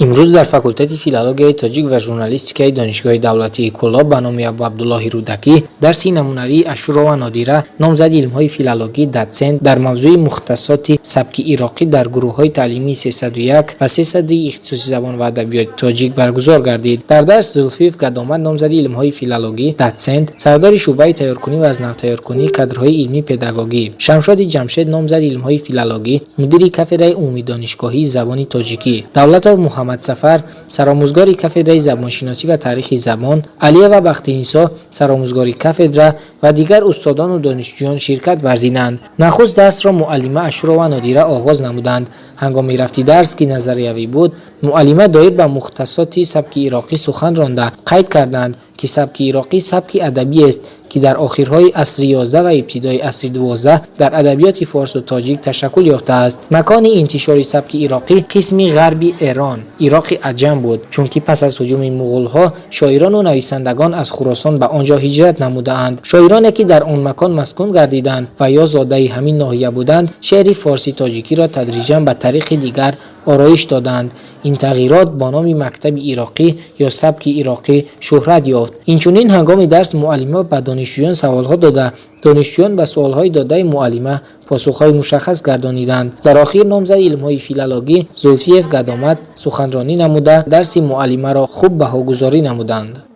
Имрӯз дар факултети филологияи тоҷик ва журналистикаи Донишгоҳи давлатии Кӯлоб ба номи Абуабдуллоҳи Рӯдакӣ дарси намунавии Ашурова Нодира, номзади илмҳои филологӣ, дотсент, дар мавзӯи мухтасоти сабки ироқӣ дар гурӯҳҳои таълимии 301 ва 302 ихтисоси забон ва адабиёти тоҷик баргузор гардид. Дар дарс Зулфиев Гадомад, номзади илмҳои филологӣ, дотсент, сардори шӯъбаи тайёркунӣ ва аз навтайёркунии кадрҳои илмӣ педагогӣ, Шамшоди Ҷамшед, номзади илмҳои филологӣ, мудири кафедраи умумидонишгоҳии забони тоҷикӣ, Давлатов Муҳаммадсафар, саромӯзгори кафедраи забоншиносӣ ва таърихи забон, Алиева Бахтинисо, саромӯзгори кафедра ва дигар устодону донишҷӯён ширкат варзиданд. Нахуст дарсро муаллима Ашурова Нодира оғоз намуданд. Ҳангоми рафти дарс, ки назариявӣ буд, муаллима доир ба мухтасоти сабки ироқӣ сухан ронда, қайд карданд, ки сабки ироқӣ сабки адабиест, ки дар охирҳои асри 11 ва ибтидои асри 12 дар адабиёти форсу тоҷик ташаккул ёфтааст. Макони интишори сабки ироқӣ қисми ғарби Эрон, Ироқи Аҷам буд, чунки пас аз ҳуҷуми муғулҳо шоирону нависандагон аз Хуросон ба он ҷо ҳиҷрат намудаанд. Шоироне, ки дар он макон маскун гардиданд ва ё зодаи ҳамин ноҳия буданд, шеъри форсӣ-тоҷикиро тадриҷан ба тариқи дигар ороиш доданд. Ин тағйирот бо номи мактаби ироқӣ ё сабки ироқӣ шӯҳрат ёфт. Инчунин, ҳангоми дарс муаллима ба донишҷӯён саволҳо дода, донишҷӯён ба суолҳои додаи муаллима посухҳои мушаххас гардониданд. Дар охир номзади илмҳои филологӣ Зулфиев Гадомад суханронӣ намуда, дарси муаллимаро хуб баҳогузорӣ намуданд.